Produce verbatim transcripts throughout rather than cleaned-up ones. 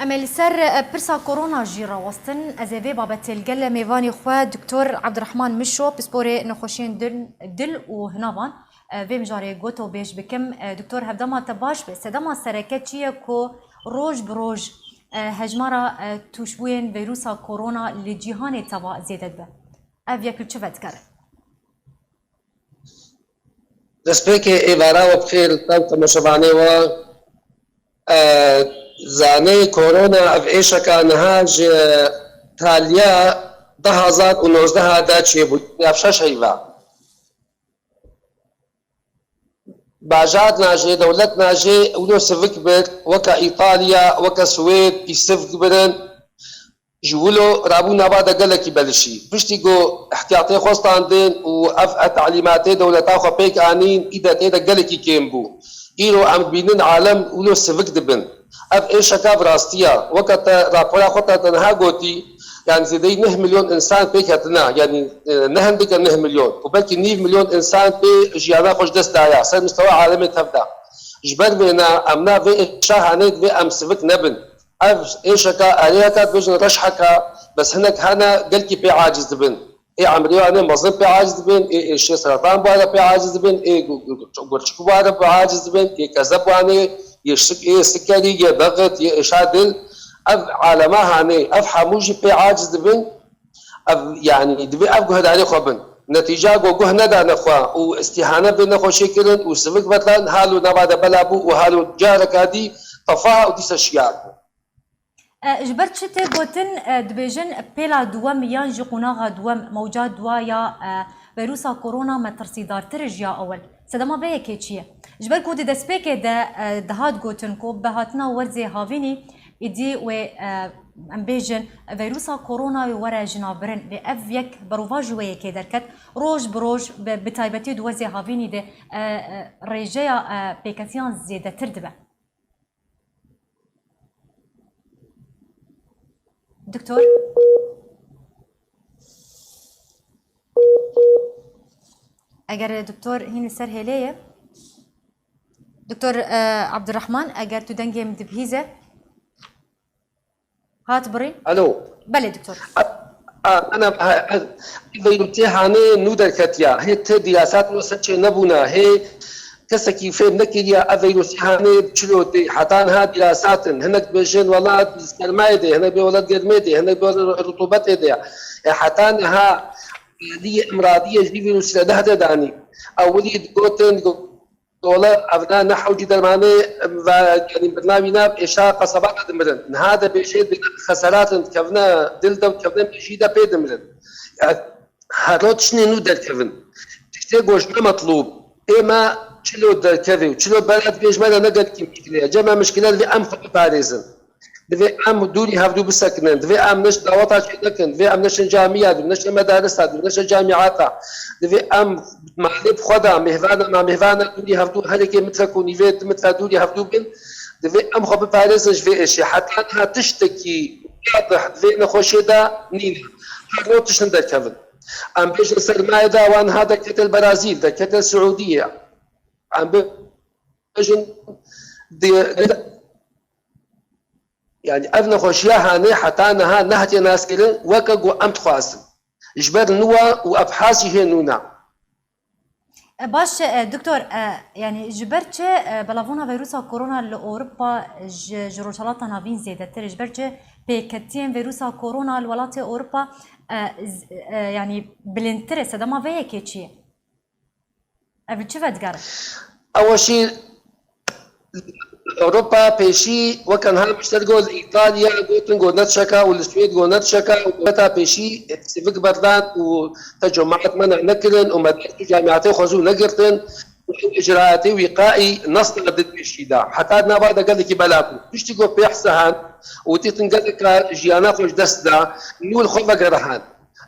Em ê li ser, e, pirsa korona jî rawestin. Ez ê vê babetê li gel mêvanê xwe Doktor Abdurrahman Mişo, pisporê nexweşiyên dil, dil û hinavan, e, vê mijarê gotobêj bikim. E, Doktor, hevdema te baş be. Sedema sereke çi ye ku roj bi roj, e, hejmara, e, tûşbûyên vîrusa korona li cîhanê teva zêde dibe? Ev yek li çi vedigere? Destpêkê êvara we bi xêr li te û temaşevanê we. E, zanê korona ev êşeka niha ji taliya du hazar û nozdeh de çêbû, ya şeş heyva. Bajar najê, dewlet najê, wilo sivik bir, weke Îtalya, weke Swêd, î sivik birin. Ji wilo rabûna va de gelekî belişî. Piştî ku ihtiyatê xwe standin û ev, ev talîmatê dewleta xwe pêk anîn, î de tê de gelekî kêm bû. Îro em dibînin alem wilo sivik dibin. Ev êşeka bi rastî ya. Weke te rapora xwe te, te niha gotî, yanî zêdeyî neh milyon însan pêk hatine, yanî, e, ne hindike neh milyon û belkî nîv milyon însan pê jiyana xwe ji dest daye. Ser mistewa alemê tev de. Ji ber vêne em na vê êşa hanê divê em sivik nebin. Ev êşeka erêheka dibêjin reşheka, bes hinek hene gelkî pê aciz dibin. Ê emrê wan ê mezin pê aciz dibin, ê êşê seratan bi wan re pê aciz dibin, ê gu-, gu-, gurçik bi wan re pê aciz dibin, ê kezeb wan ê, yê şik-, ê sikerî, yê dexit, yê êşa dil. Ev alema hanê, ev hemû jî pê aciz dibin. Ev, yanî, divê ev guhdarê xwe bin. Netîca ku guh nedane xwe û îstîhane bê nexweşê kirin û sivik vedlan, halo nava de bela bû û halo careka dî tefaha û dîsa şiyar bû. E, ji ber çi tê gotin, e, dibêjin pêla duwem yan jî qonaxa duwem, mewca duwa ya, e, vîrusa korona metirsîdartir e ji ya ewil? Sedema vê yekê çi ye? Ji ber ku di destpêkê de, e, dihat gotin ku bi hatina werzê havînî êdî wê, e, em bêjin, vîrusa koronayê were jinabirin. Lê ev yek berovajî wê yekê derket. Roj bi roj, bi, bi taybetî di werzê havînî de, e, e, rêjeya, e, pêketiyan zêdetir dibe. Doktor? Eger doktor hîn li ser hêlê ye. Doktor, e, Abdurrahman, eger tu dengê min dibihîze. Hat birîn? Alo. Belê, doktor. A, a, ana, a, a, vîrusê hanê nû derketiya. Hê ti dîrasat wisa çênebûna. Hê kesekî fêm nekiriya ev vîrusê hanê çilo tê. Heta niha dîrasat in. Hinek dibêjin wela sermayê de, hinek bê wela germê de, hinek bê wela rutubetê de. E, heta niha aliyê imradiyê jî vîrusê nehde danî. Ewilî digotin, Dola evna ne hewcî dermanê ve, yanî birnavî nav êşa qesaba de dimirin. Niha de bêjê di xeseratin dikevine dil de û dikevine mejî de pê dimirin. Yanî her roj tiştê nû derkevin. Tiştê goş ne metlûb. Ê me çilo derkevê û çilo bera dibê ji me de ne gelkî mişkile ye. Cem me mişkile divê em xwe biparêzin. Divê em dûrî hevdû bisekinin, divê em neşin daweta çênekin, divê em neşin camiya dû, neşin medarisa dû, neşin camiata. Divê em malê bi xwe de, mêvana, namêvana dûrî hevdû herêkê mitrek û nîvê, du metre dûrî hevdû bin. Divê em xwe biparêzin ji vê êşê. Heta niha tiştekî wadih di vê nexweşê de nîne. Her roj tiştin derkevin. Em bêjin sermayê de wan ha derkete li Berazîl, derkete li Siûdiyê. Em bêjin di-, Yanî ev nexweşiya hanê heta niha nehatiye naskirin weke ku em dixwazin. Ji ber nû e û ev haz jî hê nû ne. E, baş e, doktor, e, yanî ji ber çi, e, belavbûna vîrusa korona li Ewropa ji, ji Rojhelata Navîn zêdetir e? Ji ber çi pêketiyên vîrusa korona li welatê Ewropa, e, z-, e, yanî bilindtir e? Sedema vê yekê çi ye? Ev li çi vedigere? Ew jî Ewropa pêşî weke niha mişter got li Îtalya gotin got ne tişeka û li Swêd got ne tişeka û weta pêşî sivik berdan û tecemaat mena nekirin û medres û camiatê xwe zû negirtin û ew icraatê wîqaî nesla di pêşî de. Heta nava de gelekî bela bû. Piştî got pê hise han û dîtin geleka jiyana xwe ji dest da, nû li xwe vegere han.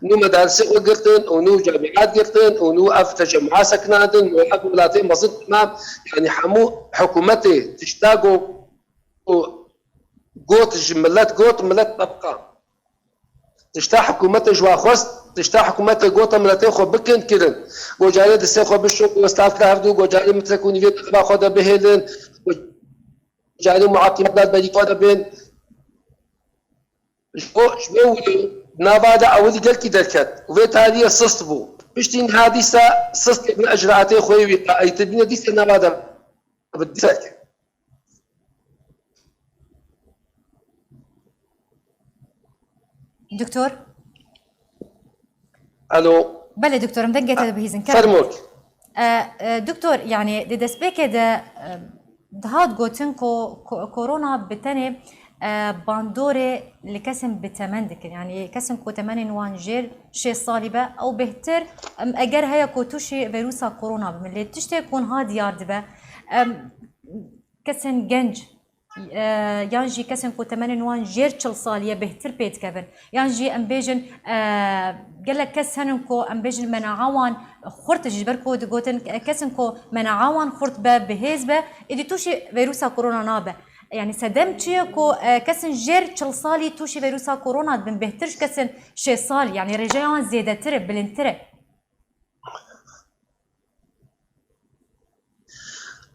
Nû medarse û girtin û nû camiat girtin û nû ev tecemua sekinandin û ev welatê mezin temam, yanî hemû hikûmetê tişta go-, go-, got ji milet got, milet tebqa. Tişta hikûmetê ji wa xwest, tişta hikûmetê gota miletê xwe bikin kirin. Go carê distê xwe bişo, go staf re hevdû, go carê mitrek û nîvê di xwe de bihêlin. Carê muaqibat berî xwe de bên. Ji bo, ji bo wilo nava de ewilî gelkî derket û vê taliyê sist bû. Piştî niha dîsa sistê bin icraatê xwe wî qaîtibîne dîsa nava de bi dîsa. Doktor? Alo. Belê doktor, em dengê te dibihîzin. Fermo. E, e, doktor, yani di destpêkê de e, dihat gotin ku ko- korona bi tenê e, bandorê li kesên bi temen dikin. Yani kesên ku temenên wan jêr şêst salî be, ew bêhtir em, eger heye ku tûşî vîrusa korona bibin. Lê tiştê ku niha diyar dibe, em, kesên genc e, yan jî kesên ku temenên wan jêr çil salî ye bêhtir pê dikevin. Yan jî em bêjin e, gelek kes henin ku em bêjin menaa wan xurt ji ber ku digotin kesên ku menaa wan xurt be, bi hêz be, êdî tûşî vîrusa korona nabe. Yani sedem çi ye ku e, kesên jêr çil salî tûşî vîrusa korona dibin bêhtir ji kesên şêst salî, yani rêjeya wan zêdetir e, bilindtir e.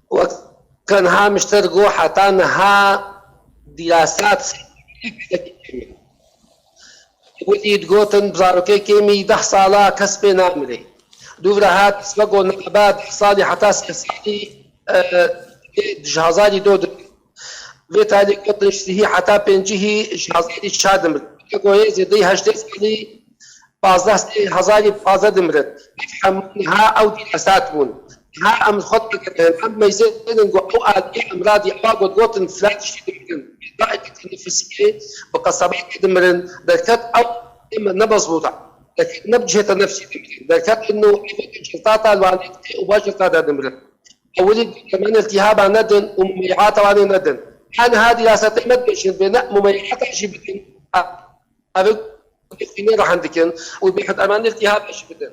Wek niha mişter got, heta niha dîrasat wekî digotin, bi zarokê kêmî deh sala kes pê namire. Dûvre hat, wek got, naba deh salî heta sê salî, e, ji hezarî do dibe. Vê talî gotin ji sihî heta pêncihî ji hezarî çar dimirin. Ego yê zêdeyî heştê salî pazdeh sê hezarî pazdeh dimirin. Ev hemû niha ew dîrasat bûn. Niha em xwe dikirin, em meyzênin ku ew aliyê emradî ewa got gotin filan tiştî dimirin. Daîke tenefusiyê bi qesabakê dimirin. Derket ew ê me ne mezbût e. Derket ne bi cihê tenefusî dimirin. Derket ino ev ciltata li Wanê dike û ba cilta de dimirin. Ewilî temenê iltîhaba nedin û mumeyata Wanê nedin. Her niha dîrasetê me dibêjin, vê ne mumeyata jî bidin. Ev ê xwînê rehin dikin û bêhtir temenê iltîhaba jî bidin.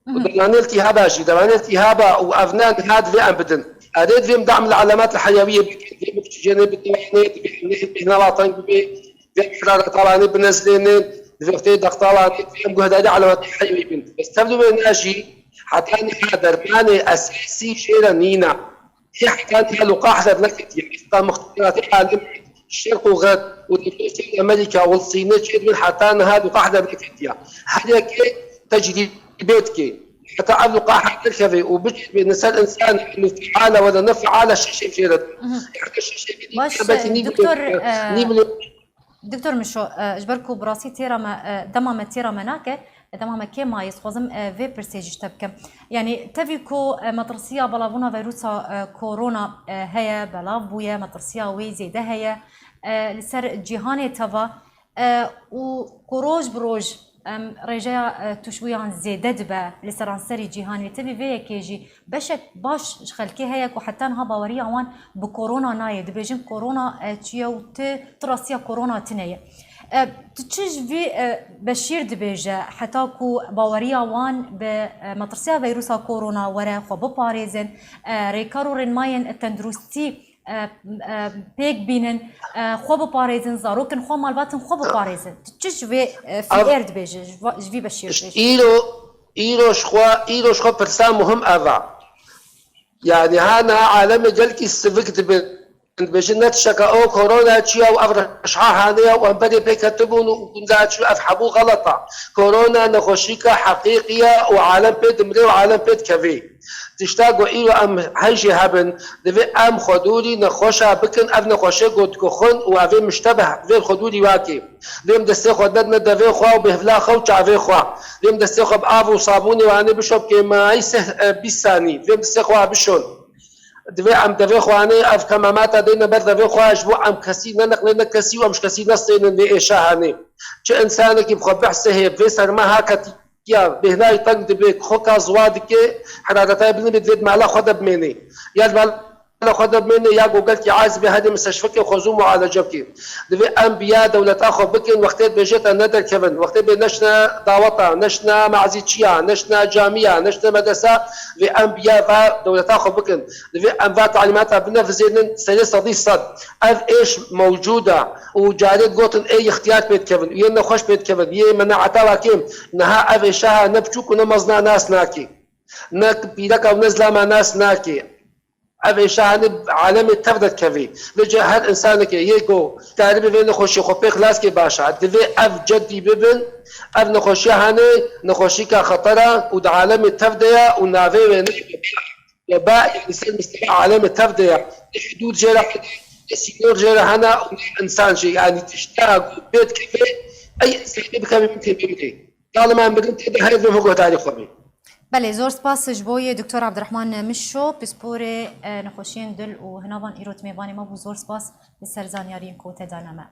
Û dewanê iltîhaba jî, dewanê iltîhaba û ev ne niha divê em bidin. Erê divê em dam li elemat heyawiyê bikin, divê em oksîjenê bidin, divê em nehê bêhna watan bibê, divê em herareta Wanê binezlênin, divê wextê dexta Wanê, divê em guhdarî elematê heyawî bin. Bes tev li wê ne jî, heta niha dermanê esasî jê re nîne. Yê heta niha luqax derneketiye. Îsta muxteratê alim, Şerq û Xerb û Dewletên Amerîka û Sînê çêdibin, heta niha luqax derneketiye. Her yekê tecrîbe dike. Heta ev luqax derkeve û bicêbe li ser însan, inu feal e wele ne feal e, şeşê jê re. Heta şeşê bidî, Baş, belkî e, nîv doktor, milyon, e, nîv milyon. Doktor Mişo, e, ji ber ku bi rastî têra me, e, dema me têra me nake, e, dema me kêm maye, dixwazim, e, vê pirsê jî ji te bikim. Yanî tevî ku, e, metirsiya belavbûna vîrusa, e, korona, e, heye, belav bûye, metirsiya wê zêde heye, e, li ser cîhanê teva, e, û ku roj bi roj, em, rêjeya, e, tûşbûyan zêde dibe li seranserî cîhanê. Tevî vê yekê jî beşek baş ji xelkê heye ku heta niha baweriya wan bi korona nayê. Dibêjin korona, e, çi ye û ti, ti rastiya korona tune ye. E, tu çi ji vî, e, beşîr dibêje heta ku baweriya wan bi, e, metirsiya vîrusa korona were xwe biparêzin, e, rêkar û rênmayên tenduristî, e, e, pêk bînin, e, xwe biparêzin, zarokên xwe, malbatên xwe biparêzin. Tu çi ji vê, e, fîêr dibêje, ji va-, ji vî beşîr dibêje? Îro, îro ji xwe, îro ji xwe pirsa muhim ev e. Yani ha niha alemê gelkî sivik dibin. Dibêjin ne tişteke o korona çi ye û ev reşha hane ye û em berê pê ketibûn û gunda çi ev hebû xelet e. Korona nexweşîka heqîqî ye û alem pê dimire û alem pê dikeve. Tişta ku îro em hej jê hebin, divê em xwedûrî nexweşa bikin, ev nexweşê ku diguxin û ev ê miştebeh divê xwedûrî wake. Divê em destê xwe nedine devê xwe û bêhvila xwe û çavê xwe. Divê em destê xwe bi av û sabûnê û anê bişopkê mayî sih, e, bîst sanî. Divê em destê xwe bişon. Divê em devê xwe anê ev kemamata deyne ber devê xwe ji bo em kesî neneqlê ne kesî û em ji kesî nestênin vê êşa hanê. Çi însanekî bi xwe behsê heye, vê serma ha ketiya, bêhnayî teng dibe, koka ziwa dike, heraretayê bilind be, divê di mala xwe de bimêne. Ya di mala xwe de bimêne, ya ku gelkî aciz be, herê misteşfekê xwe zû mualece bike. Divê em bi ya dewleta xwe bikin, wextê dibêje te nederkevin, wextê bê neşne daweta, neşne mazîçiya, neşne camiya, neşne medresa, vê em bi ya va dewleta xwe bikin. Divê em va talîmata binefizênin serê sedî sed. Ev êş mewcûd e û carê digotin ê ixtiyar pê dikevin û yê nexweş pê dikevin, yê menaeta wekê. Niha ev êşa ne biçûk û ne mezina nas nake. Ne pîreka û ne zilama nas nake. Ev êşa hene alemê tev de dikevê. Vêca her insanekê yê ku karibî vê nexweşiyê xwe pê xilas kê baş e. Divê ev cedî bibin, ev nexweşiya hene nexweşîka xeter e û di alemê tev de ye û navê wê ne weba, yanî ser mistewa alemê tev de ye. Ne hidûd jê re hene, ne sînor jê re hene û ne însan jê, yanî tişta ku pê dikeve, ey însanê bikeve min tê bimrê. Talima mirin tê de heye, vê guhdarî xwe bê. Belê, zor spas ji bo yê Doktor Abdurrahman Mişo, pisporê, e, nexweşiyên dil û hinavan îro mêvanê me bû. Zor spas li ser zanyariyên ku te dane me.